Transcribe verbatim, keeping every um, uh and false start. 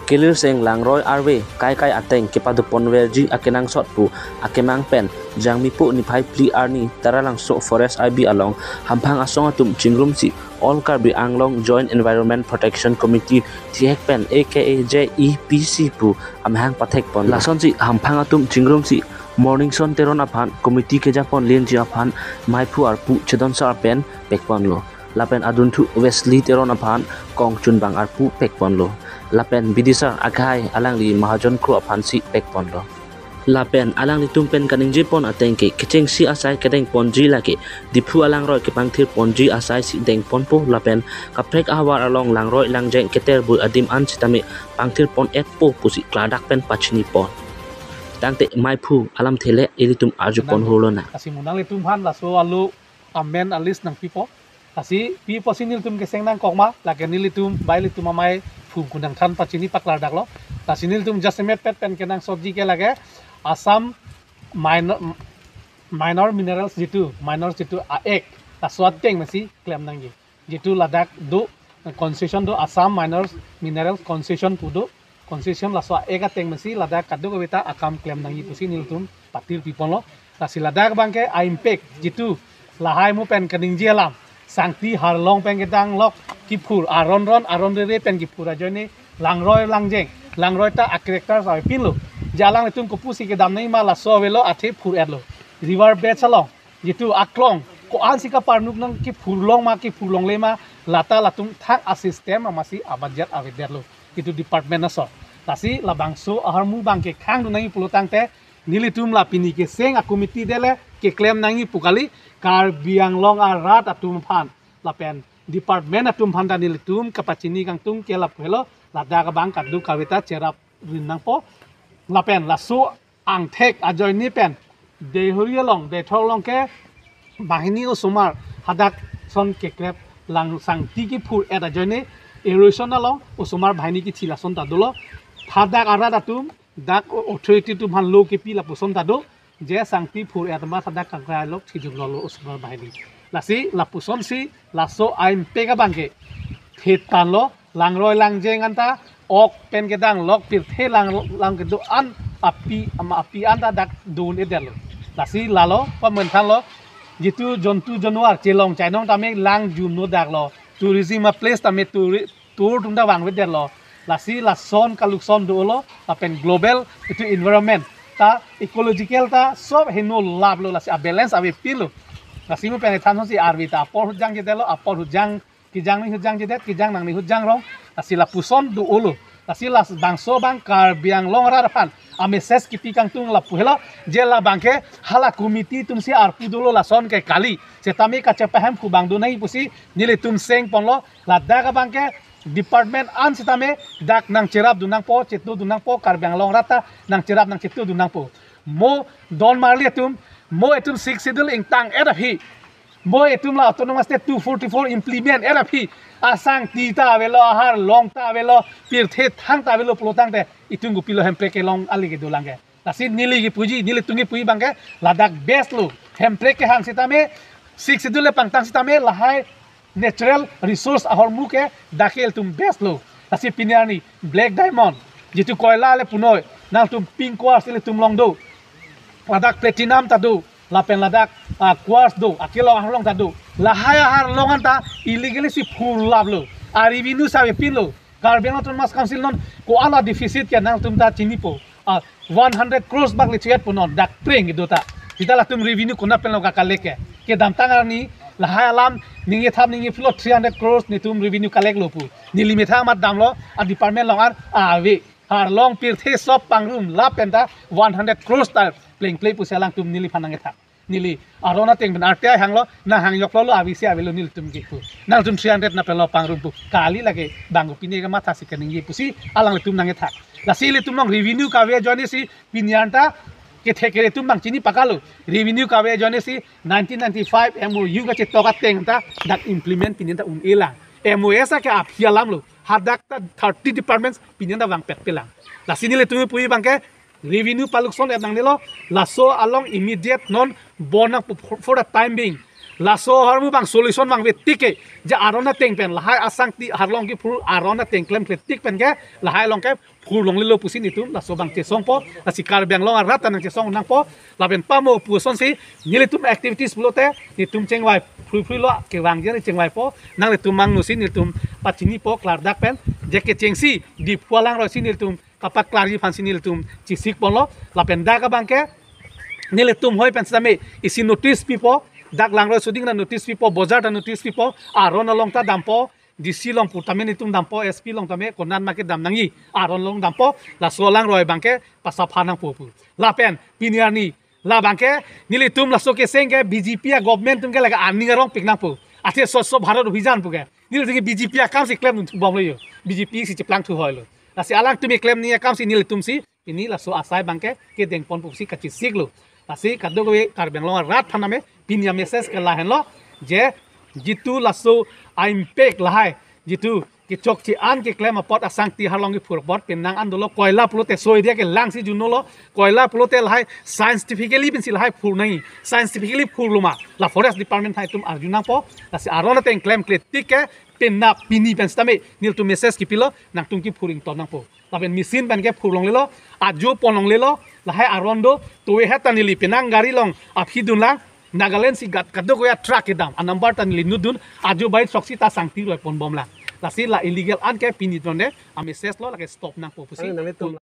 Kilirseng langroi arve kaikai ateng kepadoponverji akenangsot pu akemang pen Jangmipo niphai phli arni Taralangso Forest I B along hamphang asong atum chingrumsi All Karbi Anglong Joint Environment Protection Committee thihek pen A K A J E P C pu amahang pathekpon. Lasonsi hamphang atum chingrumsi Morningson Teron aphan committee kejapon lenji aphan maiphu arpu Chedon Sar pen pekponlo. Lapen adunthu Wesley Teron aphan kongchunbang arpu pekponlo. Lapen bidisar akhai alangli Mahajon Kro aphansi pekponlo. Lapen alanglitum pen kaningjepon ateng ke kechengsi asai kedengponji lake Diphu alangroi kepangthirponji asai si dengponpo lapen kaprek ahavar along langroi langjeng keterbui adim an sitame pangthirpon-etpo pusi klardak pen pachinipon. Tangte maiphu alamthe le ilitum arjupon hulonang. Lasi mo nanglitum aphan laso alo amen a-list nangpipo. Lasi pipo si nelitum keseng nangkok ma, lake nelitum, bai ilitum amei phung kunang than pachini paklardaklo. Lasi nelitum jasemet pet pen kenangsotji ke lake Assam Minor, Minor Minerals jitu, Minor jitu a-Act, laso ateng masi klem nangji. Jitu ladak do, concession do, Assam Minor Minerals Concession pu do, concession laso a-Act ateng masi ladak kadokave ta akam klem nangji pusi nelitum pathirpiponlo. Lasi ladak abangke a-impact jitu lahai mo pen kaningje alam, sangti harlong pen kedang lok kiphur, aron ron aron rere pen kiphur ajoine langroi langjeng, langroi ta a-characters avepinlo. Je alanglitum kopusi kedam nangji ma, laso avelo, athe phur-etlo. River bed along jitu aklong ko-ansi kaparnuk nang, kiphur long ma kiphur longle ma, lata latum thang a-system amatsi a-budget avedetlo, jitu department aso. Lasi labangso ahormu abangke khangdun nangji pulo tangte nelitum la pini keseng a-committee dele keklem nangji pu kali, Karbi Anglong arat atum aphan lapen department atum aphan ta nelitum kapachini kangtung ke lapu helo, ladak abang kadokave ta cherap rin nangpo. Lapen laso angthek ajoine pen Deihori along, Deithor along ke banghini osomar hadak son kekrep, lang sangti kiphur-et ajoine erosion along osomar banghini kithi lason ta dolo. Hadak arat atum dak authority atum aphan lo kipi lapuson ta do, je sangti phur-et amat hadak kangkrai lok thijum lolo osomar banghini. Lasi lapusonsi laso a-impact abangke thetanlo, langroi langjeng anta, ok pen kedang lok pirthe lang, lang kedo an api, ama api anta dak dun-edetlo. Lasi lalo pamenthanlo, jitu jontu januar chelong chainong tame lang jumno daklo. Tourism a-place tame touri-, tour atum ta vangvedetlo. Lasi lason kalukson dolo, lapen global jitu environment ta, ecological ta sob heno laplo, lasi a-balance avepinlo. Lasi mo pen thansonsi arve ta apor ahut jangjedetlo, apor ahut jang, kejang ni ahut jangjedet, kejang nang ni ahut jangrong. Lasi lapuson dolo. Lasi labangso abang Karbi Anglong arat aphan a-message kipi kangtung lapu helo, je labangke hala committee atumsi arpu dolo lason ke kali. Setame kachepahem kubang do nangji pusi nelitum sengponlo, ladak abangke department an sitame dak nangcherapdun nangpo, chetodun nangpo, Karbi Anglong arat ta nangcherap nangchetodun nangpo. Mo don marli atum, mo itum Sixth Schedule ingtang-et aphi, mo itum la Autonomous State two forty-four implement-et aphi, asangti ta avelo, aharlong ta avelo, pirthe thang ta avelo pulo tangte itum kopilo Hemprek kelong ali kedolang ke. Lasi neli kipuji, nelitum kipuji abangke ladak best lo. Hemprek kehang sitame, Sixth Schedule le pangtang sitame lahai natural resource ahormu ke dak ke ilitum best lo. Lasi pini arni black diamond, jitu koila le punoi, nangtum pink quartz ilitum along do, ladak platinum ta do, lapen ladak, ah, quartz do, akelong aharlong ta do. Lahai aharlong anta illegally si phurlaplo. A-revenue si avepinlo. Karbi Anglong Autonomous Council non ko-an a-deficit ke nangtum ta chinipo. Ah, one hundred crores bak le chiyat punon dak preng kedo ta. Sita latum revenue konat penlo ka-collect ke. Kedamtang arni lahai alam ningjethap ningjephlo, three hundred crores netum revenue collect lo pu. Neli methang amat damlo, a-department along an ave. Harlong pirthe sob pangrum lapen ta one hundred crores ta plengple pusi alangtum neliphan nangkethak. Neli aron ateng pen R T I hanglo, nang hang yok lolo, avisi avelo nelitum ke pu. Nangtum three hundred na pelo pangrum pu. Kali lake bang pine ke mathasi kaningje pusi alanglitum nangkethak. Lasi ilitum along revenue kave ajoine si pini anta kethek kere atum bang chini pakalo. Revenue kave ajoine si nineteen ninety-five M O U kachetok ateng ta dak implement pini anta un-elang. M O S ake aphi alam lo. Hadak ta thirty departments pini anta vangpet pelang. Lasi nelitum puji abangke revenue palukson-et nangnelo, laso along immediate non bon nang for, for the time being. Laso ahormu abang solution abang ve tik ke, ja aron ateng pen lahai asangti arlong kephur aron ateng klemkle tik pen ke lahai along ke phur longlelo pusi nelitum laso abang chesongpo. Lasi Karbi Anglong arat ta nangchesong nangpo. Lapen pamo pu asonsi nelitum activities pulote nelitum chengvai phruiphrui lo, kevang jeri chengvaipo. Nanglitum mangnusi nelitum pachinipo klardak pen, je kechengsi Diphu alangroisi nelitum kapaklarji aphansi nelitum chesikponlo. Lapen dak abang ke nelitum hoi pen sitame isi notice pipo. Dak langroi suding ta notice pipo, bojar ta notice pipo, aron along ta dampo, D C along pu tame nelitum dampo, S P along tame konat ma kedam nangji, aron along dampo. Laso alangroi abang ke pasapha nangpo pu. Lapen pini arni labang ke nelitum laso keseng ke B J P a government atum ke lake aning arongpik nangpo. Athe Swachh Bharat Abhiyan pu ke nelitum ke B J P akam si klemdun thubomlo yo. B J P si cheplangthu hoilo. Lasi alangtum keklem nangji akam si nelitum si pini laso asai abang ke kedengponpo pusi kachesiklo. Lasi kadokave Karbi Anglong arat aphan tame pini a-message ke lahenlo, je jitu laso a-impact lahai, jitu kechokche an keklem apot, asangti arlong kephur apot penang an dolo. Koila pulote so area kelangsi junolo. Koila pulote lahai scientifically pensi lahai phur nangji. Scientifically phurlo ma, la forest department atum arju nangpo. Lasi aron ateng klemkle tik ke penap pini pen sitame nelitum message kepilo, nangtum kephur ington nangpo. Lapen machine pen ke phur longlelo, ajo pon longlelo, lahai aron do, towe heta neli penang gari along aphi dunlang, Nagaland si gat kadokave a-truck kedam, a-number ta neli nutdun, ajo bai throksi ta sangti roi ponbomlang. Lasi la illegal an ke pini tone a-message lo, lake stop nangpo pusi. Ano nanglitum